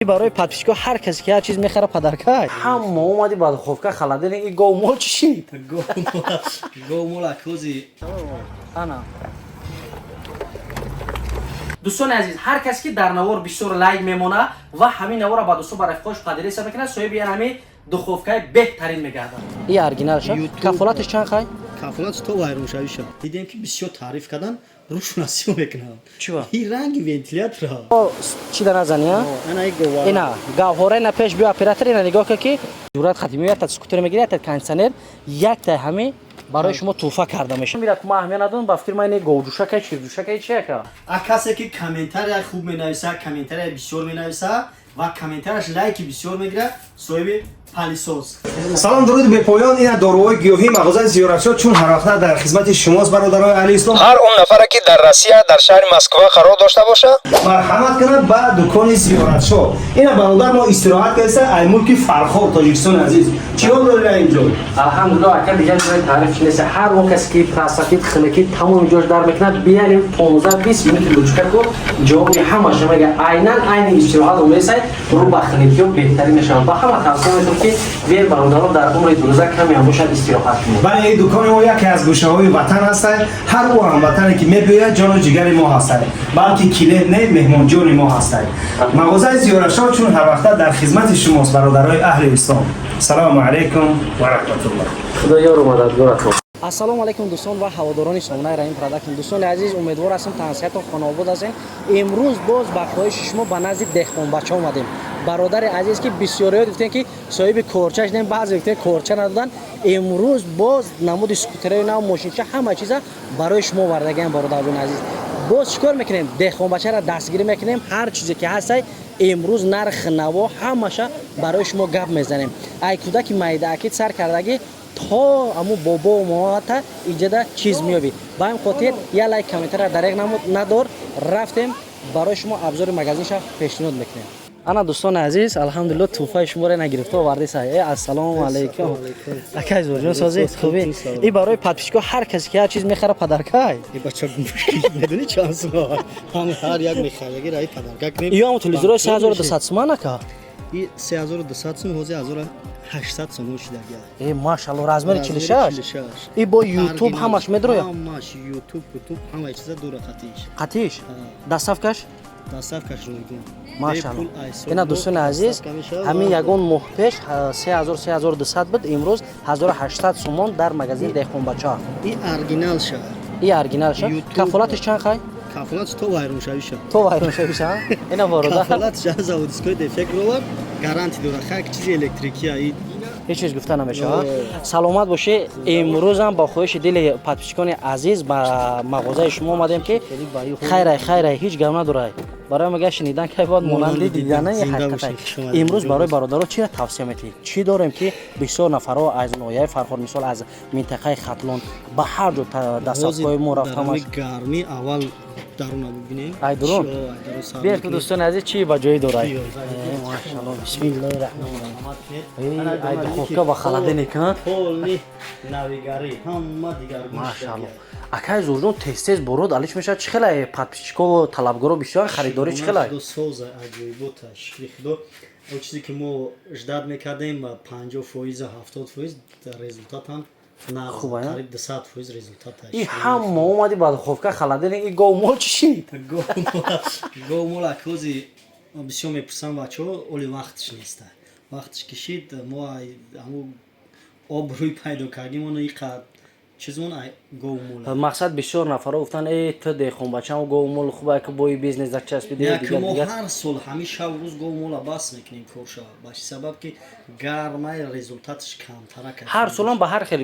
Барои подписчико ҳар касе ки ҳар чиз мехара, подарка. Ҳама омади ба духовка, холодильник, и гов мол чӣ шид? Говмол акози. Ана, дӯстони азиз, ҳар касе ки дар навор бисёр лайк мемона ва ҳамин наворро ба дӯстон, ба рафиқош поделиться мекунад, соҳиби ян ҳамин духовкаи беҳтарин мегардад. И оригиналша. YouTube. Кафолаташ чанд хай? Кафолат то вайроншавиша. Дидем, ки бисёр таъриф кардан, рӯшона сиё мекунанд. Чӣ? И ранги вентилятора. Чӣ да назани, а? Ана, и говара. Ина гавҳора, ина пеш биё, оператор, ина нигоҳ кун, ки ҷурат хати меояд, скутер мегирад, якта кондиционер, якта ҳами барои шумо тӯҳфа карда мешавад. Мира, ма аҳамият надодам, ба фикри ман ин говҷӯшака, чирҷӯшака, чи яка. А касе ки комментария хуб менависа, комментария бисёр менависа ва комментарияш лайки бисёр мегирад, соҳиби пылесос. Салом, дуруди бепоён. Ина доруҳои гиёҳии мағозаи Зиёратшо чун ҳарвақта дар хизмати шумост, бародарои аҳли ислом. Ҳар он нафаре, ки дар Россия, дар шаҳри Москва қарор дошта бошад, марҳамат кунад ба дукони Зиёратшо. Ина бародар мо истироҳат кардеса, ай мулки Фархор, Тоҷикистони азиз. Чӣ ҳол доред инҷо? Алҳамдулилло, ака, дигар ҷои таъриф нест. Ҳар он касе ки простатит, хунукӣ, тамоми ҷош дар мекунад, биярим, 15-20 минути лучка ку, ҷавоби ҳамаша мега. Айнан айни истироҳат омесай, рӯ ба хунукиё беҳтарин мешавад. Ба ҳама тавсия метавон, ки биер, бародарон, дар умри дурӯза каме ҳам бошад, истироҳат кунед. Бале, ин дукони мо яке аз гӯшаҳои ватан ҳастад. Ҳар ӯ ҳамватане ки мебиёяд, ҷону ҷигари мо ҳастад, балки клиент не, меҳмонҷони мо ҳастад. Мағозаи Зиёратшо чун ҳарвақта дар хизмати шумост, бародарои аҳли ислом. Ассалому алайкум ва раҳматуллоҳ. Худо ёру мададгоратон. Ассалому алайкум, дӯстон ва ҳаводорони сомонаи Раҳим Продакшн. Дӯстони азиз, умедвор ҳастам, тансиҳатон, хонаобод ҳастем. Имрӯз боз ба хоҳиши шумо ба назди деҳқонбача омадем. Бародари азиз, ки бисёриҳо гуфтем, ки соҳиби корча шудем, баъзе гуфтем, корча надодан. Имрӯз боз намуди скутерои нав, мошинча, ҳама чиза барои шумо овардагиам. Бародарони азиз, боз чӣ кор мекунем? Деҳқонбачаро дастгирӣ мекунем. Ҳар чизе ки ҳастай, имрӯз нарх наво ҳамаша барои шумо гап мезанем. Ай кӯдаки майдаакид сар кардагӣ то аму бобо моата иҷада чиз меёбӣ. Ба ҳамин хотир я лайк, комментария дареғ надор. Рафтем, барои шумо обзори магазинша пешниҳод мекунем. Ана, дӯстони азиз, алҳамдулилло, тӯҳфаи шуморо нагирифта овардеса. Э, ассалому алайкум, акай Зурҷон, созӣ, хубӣ? И барои подписчико ҳар касе ки ҳар чиз мехара, подаркай. И бача, медонӣ, чанд сум ҳам ҳар як мехараги раи подарка кунем. Ё ҳам телевизорҳои 3200 суман, ака? И 3200 сум, ҳозир 1800 сомон шидагия. Э, машалло, размери 46. И бо Ютуб ҳамаш медроя? Ҳамаш, Ютуб, Ютуб, ҳамаи чиза дура, қатиш. Қатиш, доставкаш? Доставкаш ройгон. Машалло. Ина, дӯстони азиз, ҳамин ягон моҳ пеш 3000, 3200 буд, имрӯз 1800 сомон дар магазини Деҳқонбача. И оригиналша. И оригиналша. Кафолаташ чанд хай? Кафолатш то вайроншавиша. То вайроншавиша. Ина, бародар. Кафолатш заводской дефект ровар, гарантия дора. Хай, чизи электрикия и. Ҳеҷ чиз гуфта намешавад. Саломат бошӣ. Имрӯзам бо хоҳиши дили подписчикони азиз ба мағозаи шумо омадем, ки хайрай, хайрай, ҳеҷ гап надорай. Барои мега, шунидан кай бояд монанди дидани ҳақиқатай. Имрӯз барои бародаро чиро тавсия метиҳед? Чӣ дорем, ки бисёр нафарҳо аз ноҳияи Фархор, мисол, аз минтақаи Хатлон, ба ҳар ҷо доставкаҳои мо рафтамаш. Гармӣ аввал даруна бибинем. Ай дурун биер ку, дӯстони азиз, чӣ ба ҷои дорай? Машалло, бисмиллоҳи раҳмони раҳим. Ай духовка ва холодильник. Полный навигарӣ, ҳама дигар. Машалло, акай Зурҷон, тез тез бород алиш мешавад. Чӣ хелай, подписчикову талабгаро бисёр, харидорӣ чӣ хелай? Соза, аҷоибота, шукри Худо. Он чизе ки мо ждать мекардем, 50%, 70% результатам. Хуб, а? Қариб 200% результат. И ҳама омади ба духовка, холодильник, и гов мол чӣ шид? Говмол акози бисёр мепурсам бачаҳо, оли вақтш неста. Вақтш кишид, мо ҳамун обрӯй пайдо кардем, оно иқа чизмон говмол. Мақсад, бисёр нафарҳо гуфтанд: «Э, ту деҳқонбачам, говмол хуба, ки бои бизнес дачаспиди». Яке мо ҳар сол ҳамин шаб рӯз говмола бас мекунем, корша, ба чӣ сабаб ки гармай, результатш камтара. Ҳар солам ба ҳар хел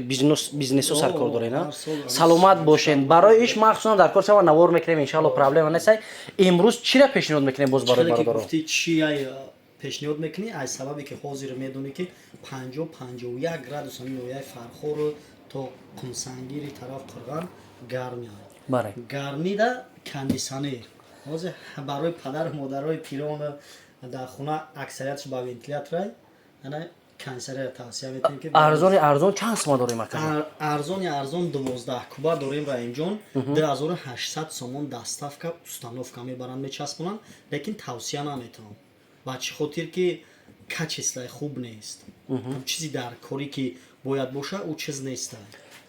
бизнесо саркор дорем. Саломат бошен. Барои иш махсусан дар кор шава навор мекунем, иншалло, проблема нестай. Имрӯз чира пешниҳод мекунем боз барои бародаро? Гуфти, чи ай пешниҳод мекунӣ? Аз сабабе ки ҳозир медонӣ, ки 50, 51 градус ҳамин ноҳияи Фархору то Қумсангири тараф Қурған гарми. Гармида кондиционер ҳозир барои падару модарои пирон дар хона аксариятш ба вентилятора, ана кондиционер тавсия метиҳем, ки Арзони арзон чанд сума дорем, ака? Арзони арзон 12 куба дорем, Раҳимҷон, 2800 сомон, доставка, установка мебаранд, мечаспонанд, лекин тавсия наметавон. Ба чӣ хотир ки качествои хуб нест. Чизи дар корӣ ки бояд боша, ӯ чиз неста.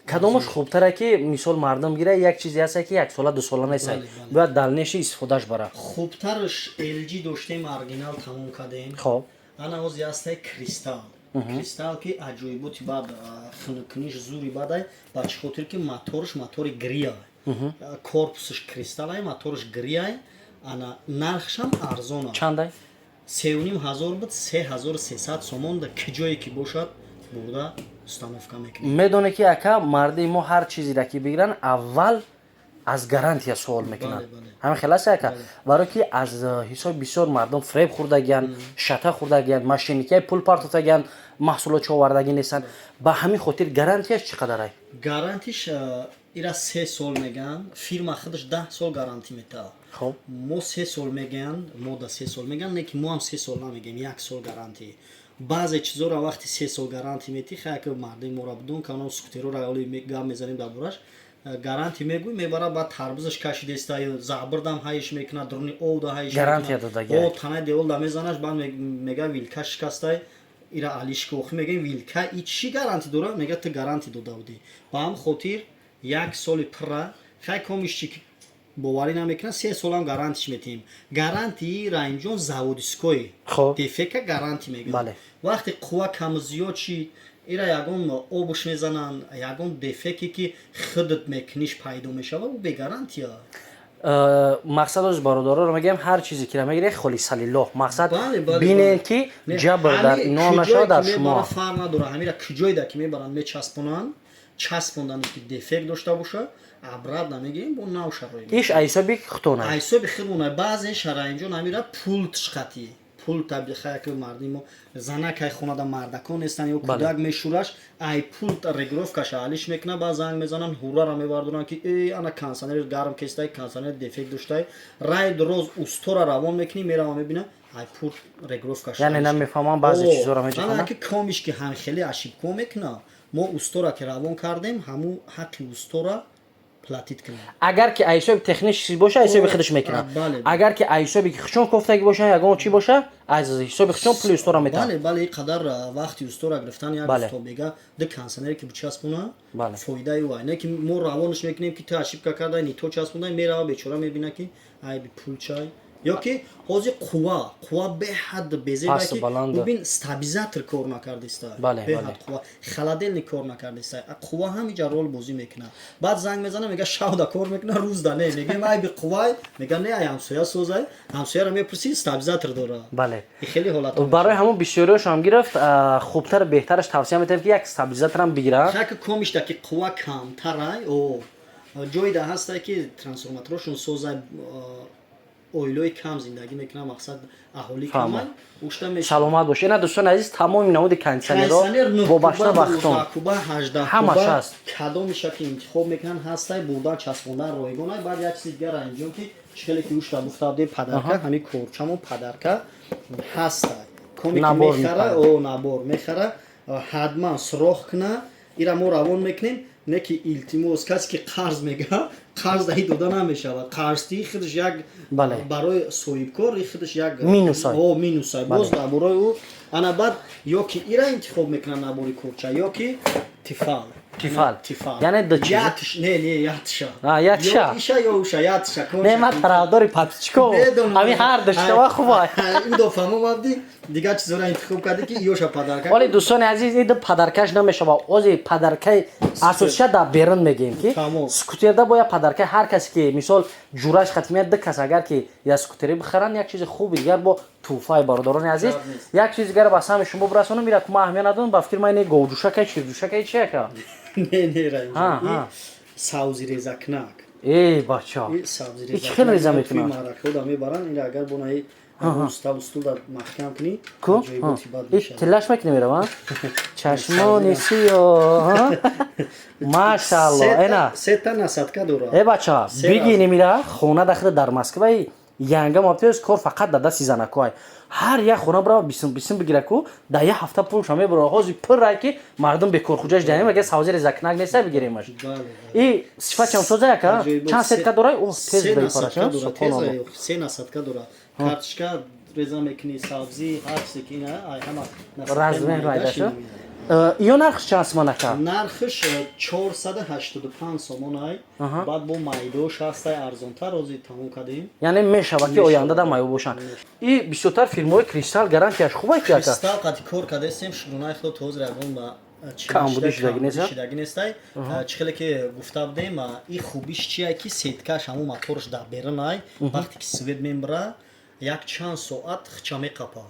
Кадомаш хубтаре, ки мисол мардум гира, як чизе ҳаста, ки як сола, 2 сола неста, бояд дальнейший истифодаш бара? Хубтараш LG доштем, оригинал тамом кардем. Ана ҳозир ҳастай Кристалл. Кристалл ки аҷоиботи бад, хунуккуниш зури бадай. Ба чӣ хотир ки моторш мотори грия, корпусш кристаллай, моторш грияй. Ана нархшам арзон. Чандай? 3500 буд, 3300 сомон. Да киҷое ки бошад, бурда установка мекунем. Медонед ки, ака, марди мо ҳар чизеро ки бигиранд, аввал аз гарантия суол мекунанд. Ҳамин хел аст, ака, барое ки аз ҳисоби бисёр мардум фреб хӯрдагиянд, шата хӯрдагиянд, мошенникияи пул партофтагиянд, маҳсулот чо овардагӣ нестанд. Ба ҳамин хотир гарантияш чӣ қадарай? Гарантиш ира 3 сол мегӯянд. Фирма худаш 10 сол гарантӣ метаҳад. Мо 3 сол мегӯянд, мо да 3 сол мегӯянд, не ки мо ҳам 3 сол намегӯем, як сол гарантӣ. Баъзе чизоро вақти 3 сол гарантӣ метӣ, хая ки мардуми моро бидон, кано скутероро оли гап мезанем дар бораш. Гарантӣ мегӯй, мебара, баъд тарбузаш кашидеста, забрдам ҳайш мекунад, дуруни овда ҳайш. Гарантия додагӣ. О, танаи деволда мезанаш, баъд мега, вилка шикастай, ира алишка. Охи мегӯем, вилка и чӣ гарантӣ дорад? Мега, ту гарантӣ дода будӣ. Ба ҳам хотир як соли пурра хай комиш чи боварӣ намекунад, 3 солам гарантиш метиҳем. Гарантии, Раимҷон, заводской дефекта гарантӣ мегӯяд. Вақте қувва каму зиёд шид, ира ягон обуш мезананд, ягон дефекте ки худат мекуниш пайдо мешавад, ӯ бегарантия. Мақсад оз бародароро мегӯям, ҳар чизе ки мегиред, холисалиллоҳ, мақсад бинед, ки ҷабр дар ино нашавад, дар шумо. Фарқ надорад, ҳамира куҷоеда ки мебаранд, мечаспонанд, часпонданаш ки дефект дошта боша, обратно мегирем, бо нав шароит. Иш айсоби худтона. Айсоби худмона. Баъзе шараинҷон ҳамира пулт шқатӣ пул табихая ки мардими мо занакай хонада мардакон нестанд ё кӯдак мешӯраш, ай пулт регулировкаша алиш мекунад. Баъд занг мезананд, ҳуррара мебардоранд, ки э, ана кондиционер гарм кестай, кондиционер дефект доштай. Рай роз устора равон мекунӣ, мерава, мебина, ай пулт регулировкаш. Яъне намефаҳмам, баъзе чизоро меҷахонам. Ки комиш ки ҳам хеле ошибко мекуна. Мо устора ки равон кардем, ҳамун ҳаққи устора платить кунад. Агар ки айсоби технический боша, айсоби худаш мекунад. Агар ки айсоби ки хучон кофтагӣ боша, ягон чӣ боша, аз ҳисоби хучон пули устора метаҳад. Бале, ин қадар вақти устора гирифтан, як усто бега ду кондиционере ки бичаспона, фоидаи вай не ки мо равонаш мекунем, ки ту ошибка кардай, не то часпондай. Мерава, бечора мебина, ки айби пулчай ё ки ҳозир қувва беҳад безеба, ки бубин, стабилизатор кор накардиста, беҳад қувва, холодильник кор накардиста, қувва ҳамиҷа рол бозӣ мекунад. Баъд занг мезана, мега, шавда кор мекунад, рӯзда не. Мегӯем, айби қуввай, мега, не, ай ҳамсоя созай. Ҳамсояро мепурсӣ, стабилизатор дорад. Хеле ҳолат. Барои ҳамон бисёриёшам гирифт, хубтар, беҳтараш тавсия метавем, ки як стабилизаторам бигирад. Ки комишда ки қувва камтарай, о ҷойда ҳастай, ки трансформаторошон созай, оилаи кам зиндагӣ мекунанд, мақсад, аҳолӣ камай, ушта. Саломат бош. Ина, дӯстони азиз, тамоми намуди кондиционерҳо вобаста ба хутон. Куба, 18. Ҳамаш ҳаст. Кадомиша ки интихоб мекунанд, ҳастай, бурдан, часпондан ройгонай. Баъд як чизи дигар анҷом, ки чихеле ки ушта гуфта будем, подарка, ҳамин корчамо подарка ҳастай. Коме ки мехара, о, набор мехара, ҳатман сурох куна. Ира мо равон мекунем, не ки, илтимос, касе ки қарз мега, қарз даҳӣ дода намешавад. Қарздиҳӣ худаш як барои соҳибкор худаш як минусай. О, минусай. Боз дар бораи ӯ ана баъд ё ки ира интихоб мекунад, набори корча, ё ки Тефал. Тефал. Тефал. Яъне ду чиз? Ятш, не, не, ятша. А, ятша. Ё иша, ё уша, ятша. Не, ман тарафдори подписчико, ҳамин ҳар душтава хубай. Удо фаҳмом абди, дигар чизоро интихоб кардӣ, ки ёша подарка. Вале, дӯстони азиз, ин ду подаркаш намешава. Ози подаркаи асосиша дар берун мегӯем, ки скутерда бояд подаркаи ҳар касе ки мисол ҷураш хатмия, ду кас агар ки я скутери бихаранд, як чизи хуби дигар бо тӯҳфаи бародарони азиз. Як чизи дигар ба сами шумо бирасонам. Ира ма аҳамият надодам, ба фикри ман ин говҷушакай, ширҷушакай, чи яка? Не, не, Раимҷон, савзи резакнак. Эй, бача, сабзи. Чӣ хел реза мекунад? Маъракҳода мебаранд. Ира агар бонаи устал устул маҳкам кунӣ. Ку тиллаш мекунӣ, мерава чашмони сиё, машаалло, эна. Сета насадка дорад. Э, бача, бигинем ира хона дахида дар Москваи янга мабтиёз, кор фақат дар дасти занакоай. Ҳар як хона бирава, бисм бисм бигира ку, дар як ҳафта пулша мебура. Ҳозир пуррай ки мардум бекорхуҷаш даем, агар савзи резакнак неста, бигиремаш. И сифатшам соза яка. Чанд сетка дорай? О, тез. Се насадка дорад, карточка. реза мекунӣ, сабзӣ, ҳар чизе ки ина ай ҳама Размер майдаша. Ё нархш чанд сомон, ака? Нархш 485 сомон ай. Баъд бо майдош ҳастай, арзонтар, ҳозир тамом кардем. Яъне мешава, ки оянда да майо бошанд. И бисёртар фирмаҳои Кристалл гарантияш хуб ки, ака? Кристалл қати кор кардастем, шукронаи Худо, то ҳозир ягон ба камбудӣ шудагӣ нест, а? Шудагӣ нестай. Чӣ хеле ки гуфта будем, и хубиш чие, ки сеткаш, ҳамун моторш дар берун ай. Вақте ки свет мебара, як чанд соат хча меқапа.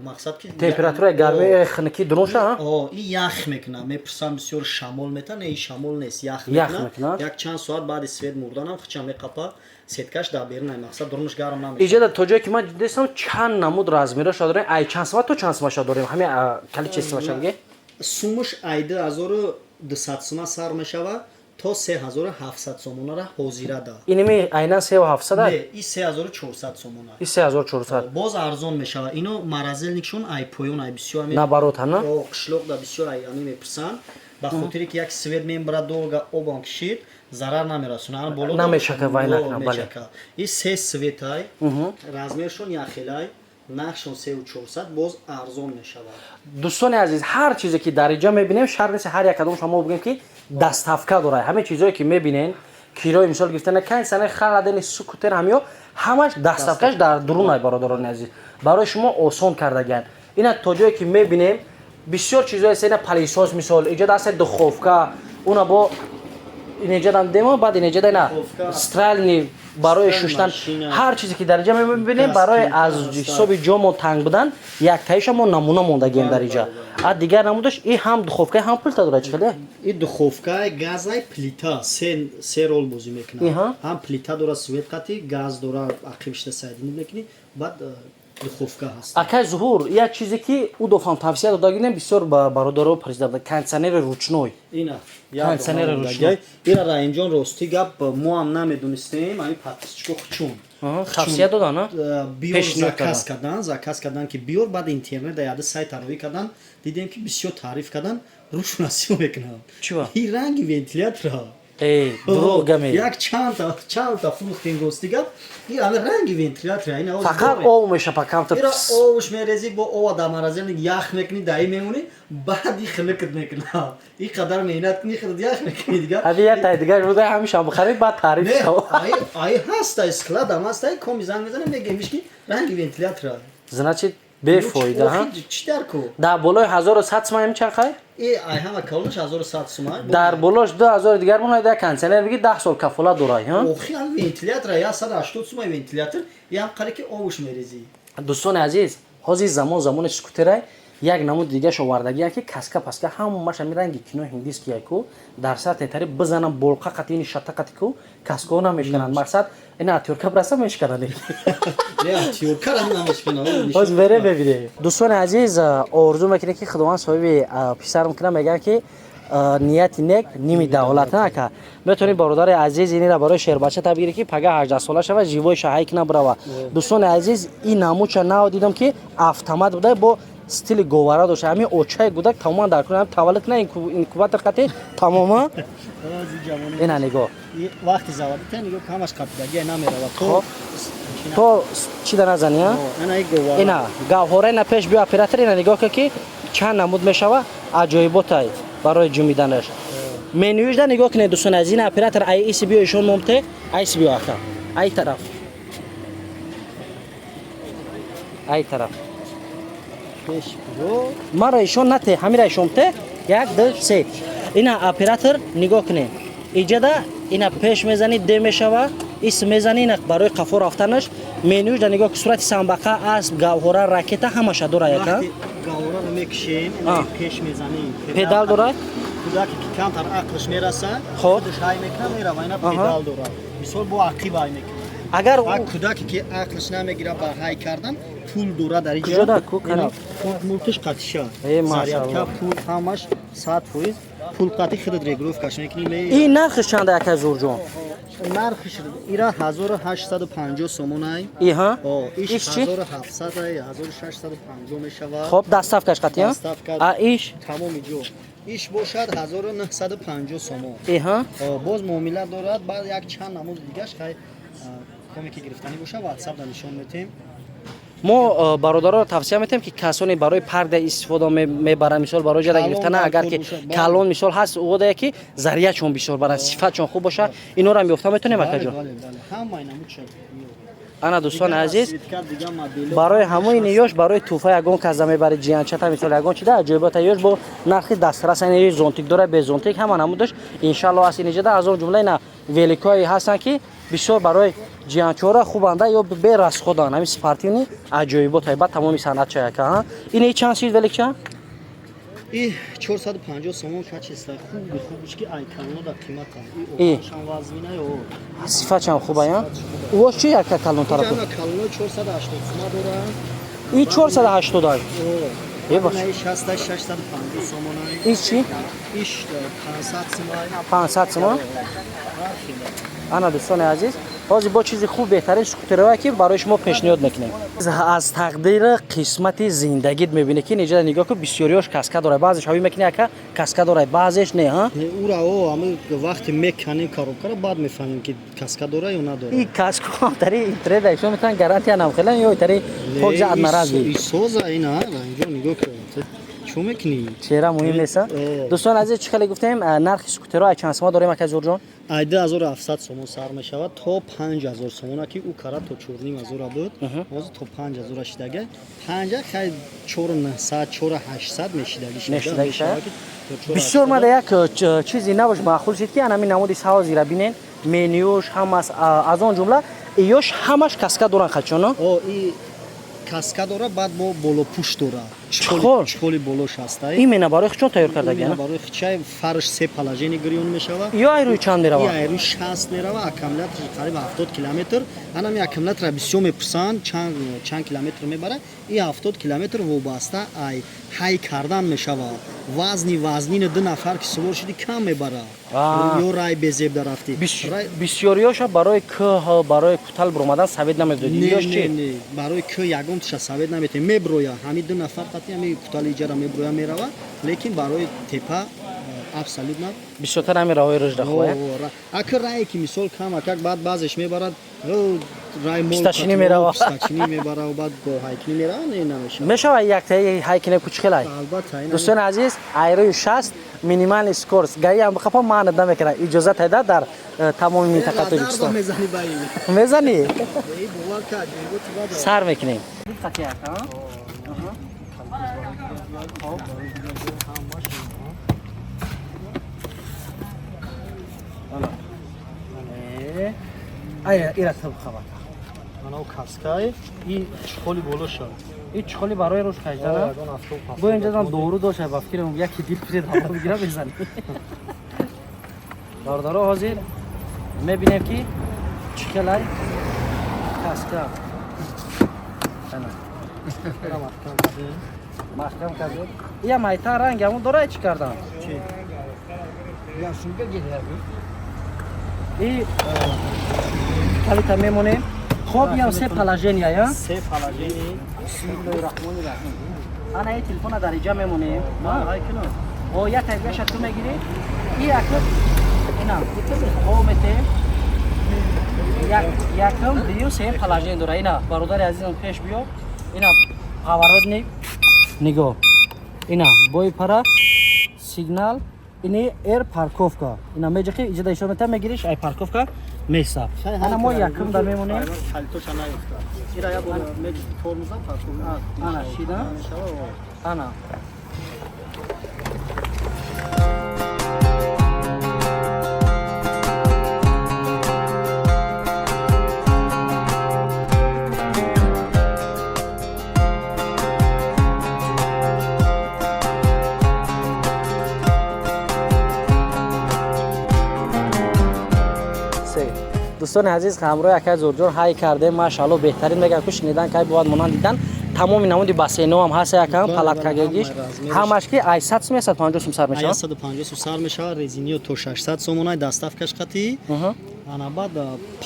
Мақсад ки Температураи гарми, хунукӣ дурунша, а? О, и ях мекуна. Мепурсам бисёр, шамол мета? Не, и шамол нест, ях Ях мекуна. мекуна? Як чанд соат баъди свет мурданам хча меқапа, сеткаш дар берун ай, мақсад дурунаш гарм намешавад. Иҷода то ҷое ки ман дидестам, чанд намуд размероша дорем? Ай чанд сомат то чанд сомаша дорем? Ҳами количествоша биге. Сумуш ай 2200 сума сар мешава то 3700 сомонара ҳозира да. Иними айнан 3700? Не, и 3400 сомона. И 3400. Боз арзон мешава. Ино морозильникшон ай поён ай бисёр ами Наоборот, ҳана? О, қишлоқ да бисёр ай ами мепурсанд, ба хотире ки як свет мебара, долго обам кишид, зарар намерасона. Ана боло Намешака, вай О, накна, бале. мечака. И се светай, размершон яхелай, нархшон 3400, боз арзон мешавад. Дӯстони азиз, ҳар чизе ки дар инҷа мебинем, шарт нест ҳар як кадом шумо бигӯем, ки доставка дорад. Ҳамин чизое ки мебинен, кирои мисол гирифтана, кондитсионер, холодильник, скутер, ҳамиё ҳамаш доставкаш дар дурунай. Бародарони азиз, барои шумо осон кардагианд. Ина то ҷое ки мебинем, бисёр чизое аст. Ина пылесос, мисол, иҷа даста духовка, уна бо инеҷадам демо, баъд инеҷада ина Духовка. стиральный барои Стиральный шуштан. машина. Ҳар чизе ки дар инҷа мебинем, Газ барои плита аз ҳаста. ҳисоби ҷомо танг будан, яктаиша мо намуна мондагием дар инҷа. А дигар намудаш и ҳам духовка, ҳам плита дорад, чӣ хеле? И духовка, газай, плита, се рол бозӣ мекунад. Ҳам плита дора, свет қати, газ дора, ақибшта сайдинӣ мекунӣ, баъд духовка ҳаст. Акай Зуҳур, як чизе ки ӯ дофам тавсия додагинем, бисёр ба бародаро президент, кондитсионери ручной. Ина Кондитсионери ручной. Ира, Раимҷон, рости гап, мо ҳам намедонистем, ами подписчико хучун Тавсия додан, а? Биёр Пешниҳод заказ кардан, заказ кардан ки биёр. Баъд интернет да яда сайт тароӣ кардан, дидем, ки бисёр таъриф кардан, рӯшона сиё мекунанд. Чӣ ва? И ранги вентилятора. Эй, дурӯғ гаме. Як чандта фурӯхтем, рости гап, и ами ранги вентилятора ина. Фақат об мешапа камтар. Ира овш мерези, бо ова дар морозильник ях мекунӣ, даи мемонӣ, баъди хунукт мекуна. И қадар меҳнат кунӣ, худат ях мекунӣ дигар. Ҳади як тай дигар буда, ҳамишам бихаред, баъд таъриф Не, шава. Ай ҳаста, складам ҳаста, коми занг мезанем, мегемиш, ки ранги вентилятора. Значит, бефоида, ҳа? Чӣ дар ку? Дар болои 1100 суман ҳам чанд хай? И ай ҳама калонаш 1100 суман. Дар болош 2000 дигар монад, як кондитсионер биги, 10 сол кафолат дорай, ҳа? Охи, ам вентилятора 180 суман вентилятор, ям қари ки овуш мерези. Дӯстони азиз, ҳозир замон замони скутерай. Як намуди дигаш овардагия, ки каска паска ҳамаш ҳами ранги кинои ҳиндиския ку, дар сатҳи тари бизанам болқа қати ини шата қати ку, каскаҳо намешкананд. Мақсад, ина отвёртка бираса, мешкананд. Не, отвёрткара намешкананд. Ҳоз бере бебинем. Дӯстони азиз, орзу мекунем, ки Худованд соҳиби писарам кунам. Мегӯянд, ки нияти нек ними давлат нака. Метавонед, бародари азиз, инира барои шербача табигирӣ, ки пага 18 сола шава, живои шаҳай кина бирава. Дӯстони азиз, ин намуча нав дидам, ки автомат буда, бо стили говара дошта. Ҳамин очаи гудак тамоман дар кун таваллуд на инкубатор қати тамома. Ина нигоҳ. Вақти заводита нигоҳ, ҳамаш қапидагия, намерава. Хоб. То чӣ да назани, а? Ина гавҳора, ина пеш биё, оператор, ина нигоҳ кун, ки чанд намуд мешава. Аҷоиботай барои ҷумиданаш. Менюишда нигоҳ кунед, дӯстони азиз. Ина, оператор, ай иси биё, ишон момте, айси биё, ака, ай тараф, ай тараф. Пеш биё. Маро ишон нате, ҳамира ишонте. Як, ду, се. Ина, оператор, нигоҳ кунед, иҷада ина пеш мезанӣ, де мешава, ис мезанӣ, ина барои қафо рафтанаш. Менюшда нигоҳ ки сурати самбақа, асп, гавҳора, ракета ҳамаша дора, яка. Вақти гавҳораро мекушем, А. пеш мезанӣ. Педал дорад. Кӯдаке ки камтар ақлш мераса, Хоб. худаш ҳай мекунад, мерава. Ина педал дорад, мисол, бо ақиб ҳай мекунад. Агар А кӯдаке ки ақлш намегирад ба ҳай кардан, пул дорад дар Куҷо да, ку, кани? Пул мултиш қатиша. Э, машаллоҳ. Зарядка, пул, ҳамаш 100%. Пул қати худат регулировкаш мекунӣ. Ин нархш чанда, яка Зурҷон? Нархш ира 1850 сомонай. Иҳа. О, иш Иш чӣ? 1700 ай, 1650 мешавад. Хоб, доставкаш қатӣ, а? Доставка. А иш? Тамоми ҷо. Иш бошад 1950 сомон. Иҳа. О, боз муомила дорад, баъд як чанд намуди дигаш хай, коме ки гирифтанӣ боша, ватсап да нишон метем. Мо бародароро тавсия метиҳем, ки касоне барои парда истифода мебаранд, мисол барои ҷада Калон гирифтана, агар ки дар кор бошад, бале. Калон мисол ҳаст, одае ки зарядшон бисёр баранд, сифатшон хуб боша, инора ҳам ёфта метонем, акаҷон? Бале, бале, ҳамаи намудша. Ана, дӯстони азиз, Расцветка, дига моделҳо. Барои ҳамои ниёш, барои тӯҳфа ягон каза мебари, ҷиянчата, мисол ягон чида аҷоибота ёш бо нархи дастрас, ани зонтик дора, без зонтик, ҳама намудаш иншалло аст иниҷада. Аз он ҷумла ина великое ҳастанд, ки бисёр барои ҷиянчора хубанда ё берасходанд, ҳамин спортивный аҷоибота. Баъд тамоми санъатча яка ҳа. Ин чанд сид великча? И 450 сомон, качество хуби хубиш, ки ай калоно да қимата. И. И оҳаншам вазмина ё. Сифатшам хуба я. Уош чи, яка калонтара? Ҷана калоно 480 сома доранд. И 480 ай? Е, бош. Ина 60 650 сомонай. Ис чи? Иш 500 сомай. 500 сомон. Ана, дӯстони азиз, ҳозир бо чизи хуб, беҳтарин скутерое ки барои шумо пешниҳод мекунем. Аз тақдири қисмати зиндагит мебинӣ, ки неҷа нигоҳ кун, бисёриёш каска дорад, баъзеш ҳавӣ мекунӣ, ака, каска дорад, баъзеш не, ҳа. Ура о ами вақте меканем коробкаро, баъд мефаҳмем, ки каска дора ё надора. И каско тари интернет айшо метавон гарантия намхелан ё тари покза одноразовый. Соза ина инҷо нигоҳ кун. Чӣ мекунӣ? Чеҳра муҳим нест. Э. Дӯстон азиз, чӣ хеле гуфтем, нархи скутеро ай чанд сома дорем, ака Зурҷон? Ай 2700 сомон сар мешавад то 5000 сомона, ки ӯ кара то 4500 буд, ҳозир то 5000 шидага. Панҷа хай 4900, 4800 мешидаги. Мешидаги шуда? Бисёр мада як чизи набош маъқул шид, ки анами намуди савозира бинен, менюш ҳамас, аз он ҷумла иёш ҳамаш каска доранд хачоно. О, и каска дора, баъд бо болопӯш дора. Чхол? Чхоли болош ҳастай. Именно барои хучон тайёр кардаги? Именно барои хичай. Фарш се положение гирён мешава. Ё ай рӯи чанд И мерава? Ай рӯи 60 мерава, аккумулятор қариб 70 километр. Анами аккумулятора бисёр мепурсанд, чанд чанд километр мебара. И 70 километр вобаста ай ҳай кардан мешава. Вазни вазнини ду нафар ки сувор шуди, кам мебара. Ё рай безебда рафтӣ. Бисёриёша барои кӯҳ, барои кутал биромадан совет намедодӣ? Не, Ёш не, чи? Не, барои кӯ ягон туша совет наметем. Меброя, ҳами ду нафар қати ҳами кутали иҷара меброя, мерава, лекин барои тепа абсолютно. Бисёртар ҳамин роҳои рӯжда хуб. Ака, рае ки мисол кам акак, баъд баъзеш мебарад, рай мол. Пистачинӣ мерава. Пистачинӣ мебара, баъд бо ҳайкинӣ мерава, не, намешава. Мешава яктаи ҳайкине кучхелай? Албатта. Дӯстони азиз, айрӯи 60 минимальный скорость гаи ҳам бихапа маъна намекунад, иҷозат ҳайда дар тамоми минтақа Тоҷикистон. Мезани ба ин. Мезанӣ? Бовар кард. Сар мекунем. Ая, ира тиб хабар. Анав каскай и чхоли болоша. И чхоли барои рӯш каҷдана. Бо инҷа дору дошт, ба фикрам яки дил пиред ҳаво бигира, мезани. Бародаро, ҳозир мебинем, ки чӣ хелай каска. Ана. Маҳкам кардем. Ия майтан ранг ҳамон дора, чӣ кардан? Чи? И калита мемонем. Хоб, ям се положения, я? Се положение. Бисмиллоҳи раҳмони раҳим. Ана, и телефона дар иҷа мемонем. О, як тайгаша ту мегирӣ. И акр ина. О, метем. Як, якум, дуюм, сеюм положение дора. Ина, бародари азизам, пеш биё. Ина, поворотник. Нигоҳ. Ина, бои пара, сигнал, ини эр парковка. Ина меҷақи иҷода ишора мета, мегириш, ай парковка меса. Ана, мо якум да мемонем. Калитоша наёфта. Ира я бор тормоза парковка. Ана, шида. Ана. Се. Дӯстони азиз, ҳамроҳи акай Зурҷон ҳай кардем, машаалло, беҳтарин. Мегӯям, ку шунидан кай бояд монанд дидан. Тамоми намуди бассейно ҳам ҳаст, якам палаткагагиш ҳамаш, ки ай 100 сум, 150 сум сар мешавад. 150 сум сар мешавад, резиниё то 600 сомонай, доставкаш қатӣ. Ана, баъд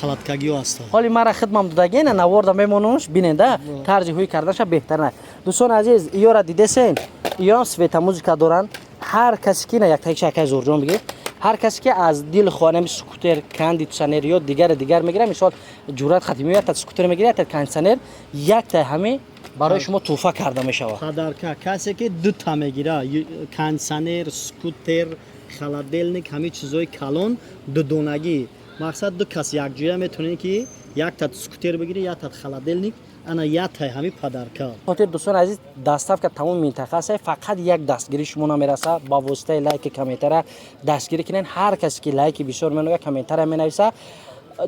палаткагиё ҳастанд. Ҳоли мара хидмам додагена наворда мемонумш, биненда тарзи ҳуй карданаша беҳтарин аст. Дӯстони азиз, иёра дидесен, иёам светомузыка доранд. Ҳар касе ки ина яктагиша, акай Зурҷон, бигир. Ҳар касе ки аз дил хоҳад скутер, кондитсионер ё дигари дигар мегирад, мисол, ҷуръат хати меояд, та скутер мегирад, та кондитсионер, якта ҳаме барои шумо тӯҳфа карда мешавад. Подарка. Касе ки дута мегира, кондитсионер, скутер, холодильник, ҳамин чизҳои калон дудонагӣ, мақсад, ду кас якҷоя метавонед, ки якта скутер бигирӣ, якта холодильник, ана яктай ҳамин подарка. Хотир, дӯстони азиз, доставка тамоми минтақа аст, фақат як дастгирӣ шумо намераса. Ба воситаи лайки, комментара дастгирӣ кунед. Ҳар касе ки лайки бисёр меноя, комментара менависа,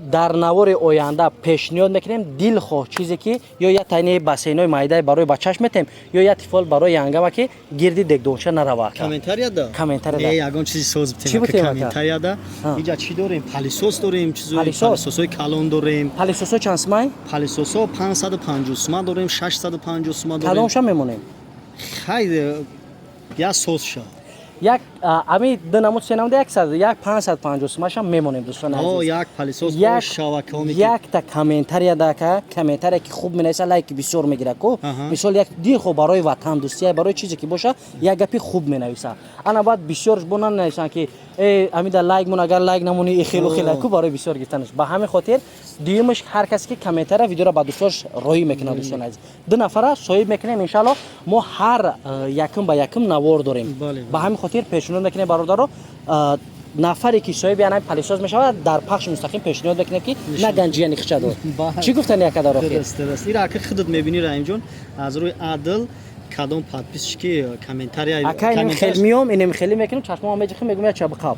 дар навори оянда пешниҳод мекунем дилхоҳ чизе, ки ё як тайни бассейнои майдаи барои бачаш метем, ё як тифол барои янгама, ки гирди дегдонча нарава. Комментарияда. Комментарияда. Э, ягон чизи соз Чӣ битем. бутем, ака? Комментарияда. Иҷа чӣ дорем? Пылесос дорем, чизои Пылесос? Пылесосҳои калон дорем. Пылесосо чанд сумай? Пылесосҳо 550 сума дорем, 650 сума дорем. Кадомша мемонем? Хай, як соз ша. Як ами ду намуд, се намуд, яксад, як 550 сумаша мемонем, дӯстони О, азиз. як пылесос шавакаоме ки Якта комментария дака, комментария ки хуб менависа, лайки бисёр мегира ку. Мисол, як дилхо барои ватан дӯстия, барои чизе ки боша, як гапи хуб менависа. Ана баъд бисёрш бо нанависанд, ки э, амида лайк мон, агар лайк намонӣ, ихелу хела ку, барои бисёр гирифтанаш. Ба ҳамин хотир дуюмаш, ҳар касе ки комментария, видеоро ба дӯстош роҳӣ мекунад, дӯстони азиз, ду нафара соҳиб мекунем, иншалло. Мо ҳар якум ба якум навор дорем. Ба ҳамин хотир пешниҳод мекунем, бародаро, нафаре ки соҳиби ана пылесос мешавад, дар пахши мустақим пешниҳод мекунем, ки на ганҷияни хича дор. Чӣ гуфтани, яка дар охир? Дуруст, ира ака худат мебинӣ, Раҳимҷон, аз рӯи адл кадом подписчики комментария. Ака, инем хел миём, инем хеле мекунем, чашмоам меҷихим, мегӯм, я чабқаб.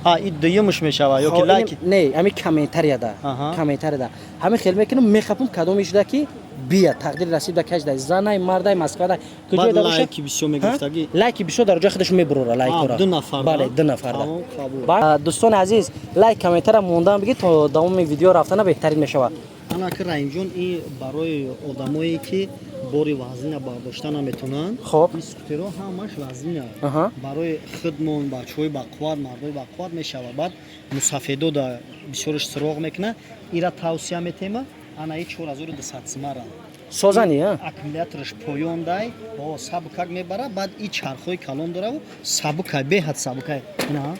Ҳа, и дуюмаш мешава ё ки лайк? Не, ҳами комментарияда. Комментарияда ҳамин хел мекунем, мехапум, кадоми шуда ки бия, тақдири насиб да кашда, занай, мардай, Москвада. Баъд лайки бисёр мегирифтагӣ. Лайки бисёр дар ҷои худаш мебурора лайкора. Ду нафар. Бале, ду нафарда. Тамом, қабул. Дӯстони азиз, лайк, комментара мондан бигӣ, то давоми видео рафтана беҳтарин мешавад. Ана ки, Раҳимҷон, ин барои одамое ки бори вазнина бардошта наметавонанд. Ин скутерҳо ҳамаш вазнина. Барои худмон, бачаҳои бақувват, мардои бақувват мешавад. Баъд мусафедо да бисёрш суроғ мекунад, ира тавсия метема. Ана и 4200 сумара. Созани а? Аккумулятораш поён дай, о, сабукак мебара. Баъд и чархҳои калон дораву сабукай, беҳад сабукай. Ина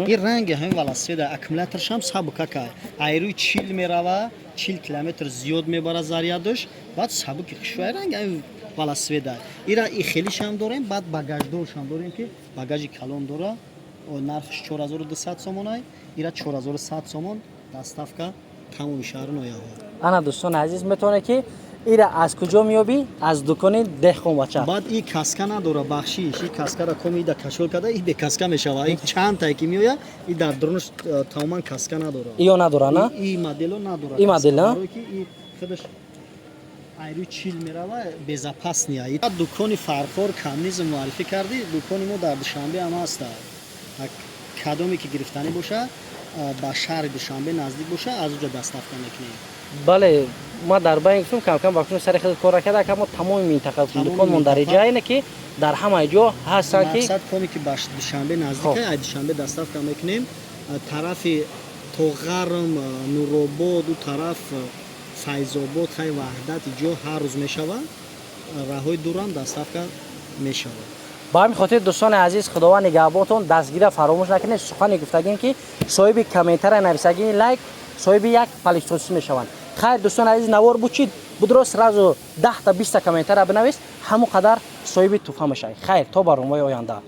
ин ранги ҳамин велосипеда, аккумуляторшам сабукакай, айрӯи 40 мерава, 40 километр зиёд мебара зарядаш. Баъд сабуки хушвай, ранги ҳамин велосипеда. Ира и хелишам дорем, баъд багаждоршам дорем, ки багажи калон дора. О, нархш 4200 сомонай, ира 4100 сомон, доставка тамоми шаҳру ноҳияҳо. Ана, дӯстони азиз, метавонед, ки ира аз куҷо меёбӣ? Аз дукони Деҳқонбача. Баъд и каска надора, бахшиш, и каскара коми ида кашол карда, и бекаска мешава. И чандтае ки меояд, и дар дурунаш тамоман каска надора. Иё надора, на? И модело надора. И модел, на? Барое ки и худаш айрӯи 40 мерава, безопасный. Дукони Фархор Коммунизм муаррифӣ кардӣ, дукони мо дар Душанбе ҳам ҳаста. Кадоме ки гирифтанӣ боша, ба шаҳри Душанбе наздик боша, аз уҷа доставка мекунем. Бале, ма дар байн гуфтам, камкам ба куни сари худат кор накарда, ака, мо тамоми минтақа Тамоми дуконмон дар минтақа. ҷае не, ки дар ҳамаи ҷо ҳастанд, ки Мақсад, коме ки ба Душанбе наздика, ай Душанбе доставка мекунем. Тарафи Тоғарм, Нуробод, у тараф, Файзобод, хай, Ваҳдат, ҷо ҳар рӯз мешава. Раҳҳои дурам доставка мешавад. Ба ҳамин хотир, дӯстони азиз, Худованд нигаҳбонтон, дастгира фаромӯш накунед. Сухане гуфтагим, ки соҳиби комментария нависагии лайк, соҳиби як пылесос мешаванд. Хайр, дӯстони азиз, навор буд, чи будро, сразу 10-та, 20-та комментария бинавис, ҳамон қадар соҳиби туҳфа мешавед. Хайр, то барномаи оянда.